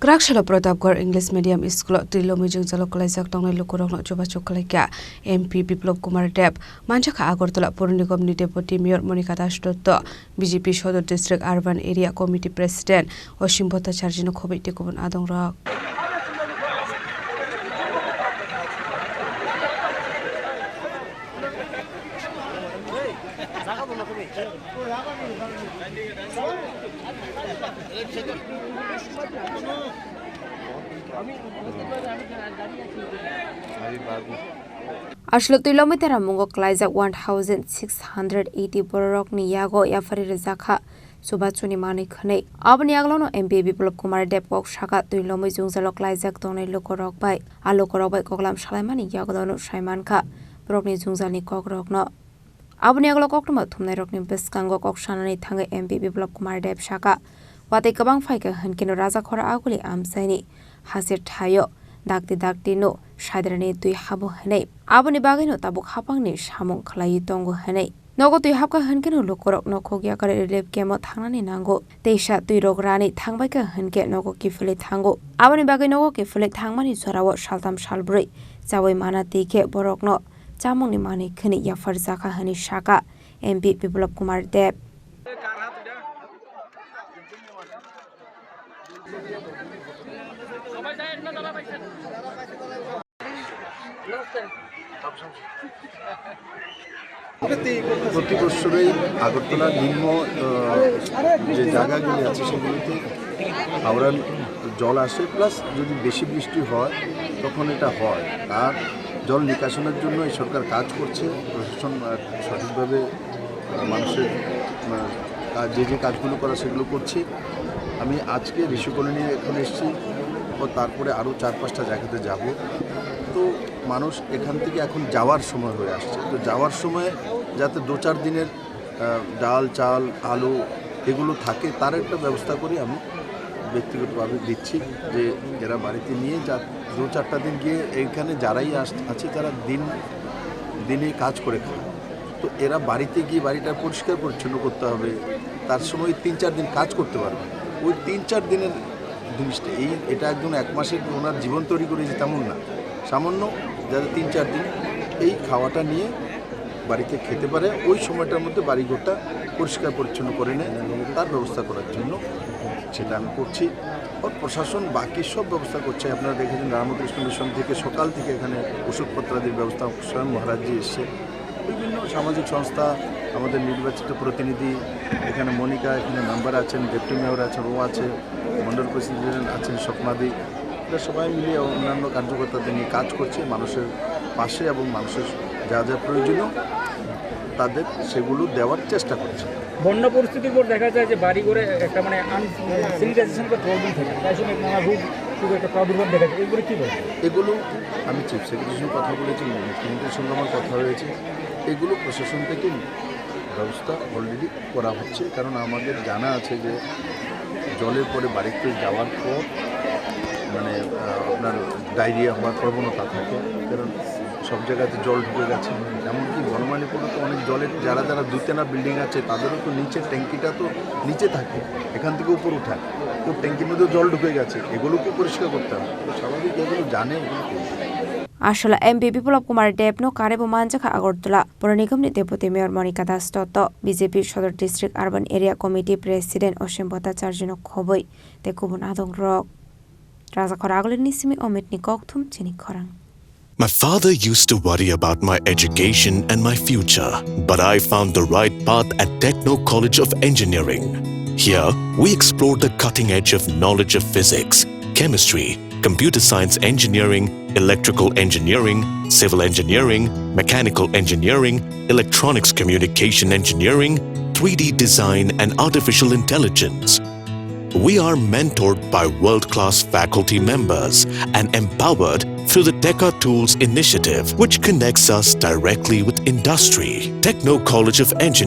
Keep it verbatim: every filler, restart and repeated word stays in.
Twraksalo Pratapgarh English Medium School-o twi lomwi jwngjalo kwlaijak tongnai lukurokno chubachu khlaikha M P Biplab Kumar Deb. Manjakha Agartala Pur Nigam ni Deputy Mayor Monika Das Dotto, B J P Sodor District Urban Area Committee President Osim Bhattacharjee no khobwi tei kubun adongrok. Aswk twi lomwi tera mungo kwlaijak one thousand six hundred eighty bororokni yago yapharwi rwjakha. Chubachuni manwi khwnwi. Aboni yagulono M P Biplab Kumar Deb kok saka twi lomwi jwngjalo kwlaijak tongnai lukurok bai. A lukurok bai koklam salaimani yagulono sai mankha borokni jwngjalni kokrokno. Aboni yagulo koktwma thumnairokni bwskango kok sanani thangwi M P Biplab Kumar Deb saka, watwi kwbang phaikha hwnkhe no Rajakhor aguli amchaini haser thaio dakti dakti no saidrani twi habo hwnwi. Aboni bagwino tabuk haphangni samung khlaiwi tongo hwnwi. Nogo twi hapkha hwnkheno lukurok nokhok yakarwi relief camp-o thangnani nango. Teisa twirok rani thangbaikha hwnkhe nogo kiphilwi thango. Aboni bagwi nogo kiphilwi thangmani jorao saltham salbrwi chaui mana twikheno borokno chamungni manwi khwnwi yapharjakha hwnwi sakha M P Biplab Kumar Deb. প্রতি বছরেই আগরতলার নিম্ন, আহ, যে জায়গাগুলি আছে সেগুলিতে হাওড়ার জল আসে, প্লাস যদি বেশি বৃষ্টি হয় তখন এটা হয়। আর জল নিকাশনের জন্য এই সরকার কাজ করছে, প্রশাসন, আহ, সঠিকভাবে, আহ, মানুষের, আহ, কাজ, যে যে কাজগুলো করা সেগুলো করছে। আমি আজকে ঋষি কলোনি এখন এসেছি, ও তারপরে আরও চার পাঁচটা জায়গাতে যাব। তো মানুষ এখান থেকে এখন যাওয়ার সময় হয়ে আসছে, তো যাওয়ার সময় যাতে দু চার দিনের, আহ, ডাল, চাল, আলু এগুলো থাকে, তার একটা ব্যবস্থা করে আমি ব্যক্তিগতভাবে দিচ্ছি, যে এরা বাড়িতে নিয়ে যা, দু চারটা দিন গিয়ে এইখানে যারাই আস-, আছে, তারা দিন দিনে কাজ করে খায়। তো এরা বাড়িতে গিয়ে বাড়িটা পরিষ্কার পরিচ্ছন্ন করতে হবে, তার সময় তিন চার দিন কাজ করতে পারবে। ওই তিন চার দিনের জিনিসটা, এই, এটা একদম এক মাসের ওনার জীবন তৈরি করেছে তেমন না, সামান্য যাতে তিন চার দিন এই খাওয়াটা নিয়ে বাড়িতে খেতে পারে, ওই সময়টার মধ্যে বাড়িঘরটা পরিষ্কার পরিচ্ছন্ন করে নেয়, তার ব্যবস্থা করার জন্য সেটা আমি করছি। আর প্রশাসন বাকি সব ব্যবস্থা করছে। আপনারা দেখেছেন রামকৃষ্ণ মিশন থেকে সকাল থেকে এখানে ওষুধপত্রাদির ব্যবস্থা স্বয়ং মহারাজজি এসছে। বিভিন্ন সামাজিক সংস্থা, আমাদের নির্বাচিত প্রতিনিধি, এখানে মনিকা, এখানে মেম্বার আছেন, ডেপুটি মেয়র আছেন, ও আছে, মণ্ডল প্রেসিডেন্ট আছেন, স্বপ্নাদি, এরা সবাই মিলে অন্যান্য কার্যকর্তাদের নিয়ে কাজ করছে, মানুষের পাশে এবং মানুষের যা যা প্রয়োজনীয় তাদের সেগুলো দেওয়ার চেষ্টা করছে। বন্যা পরিস্থিতির পর দেখা যায় যে বাড়িঘরে একটা মানে আন-, সিভিলাইজেশন বা প্রবলেম থাকে, তাই জন্য নানা রোগ কিন্তু একটা প্রাদুর্ভাব দেখা যায়, এগুলো কী বলবেন? এগুলো আমি চিফ সেক্রেটারির সঙ্গে কথা বলেছি, মুখ্যমন্ত্রীর সঙ্গে আমার কথা হয়েছে, এগুলো প্রশাসন থেকে ব্যবস্থা অলরেডি করা হচ্ছে, কারণ আমাদের জানা আছে যে জলের পরে বাড়িতে যাওয়ার পর মানে, আহ, আপনার ডায়রিয়া হওয়ার প্রবণতা থাকে, কারণ সব জায়গাতে জল ঢুকে গেছে। এমনকি বনমালীপুরে তো অনেক জলের, যারা যারা দুইতলা বিল্ডিং আছে, তাদেরও তো নিচে ট্যাঙ্কিটা তো নিচে থাকে, এখান থেকে উপর উঠায়, তো ট্যাঙ্কির মধ্যে জল ঢুকে গেছে, এগুলোকে পরিষ্কার করতে হবে। তো স্বাভাবিক যেগুলো জানে, এগুলো করবে। Aswla M P Biplab Kumar Deb no karwi bo manjakha Agartala Pur Nigam ni Deputy Mayor Monika Das Dotto, B J P Sodor District Urban Area Committee President Osim Bhattacharjee no khobwi tei kubun adongrok. Rajakhor Agulini simi Omitni kokthum chini khorang. My father used to worry about my education and my future, but I found the right path at Techno College of Engineering. Here, we explore the cutting edge of knowledge of physics, chemistry, computer science engineering, electrical engineering, civil engineering, mechanical engineering, electronics communication engineering, three D design, and artificial intelligence. We are mentored by world-class faculty members and empowered through the Teka Tools initiative, which connects us directly with industry. Techno College of Engineering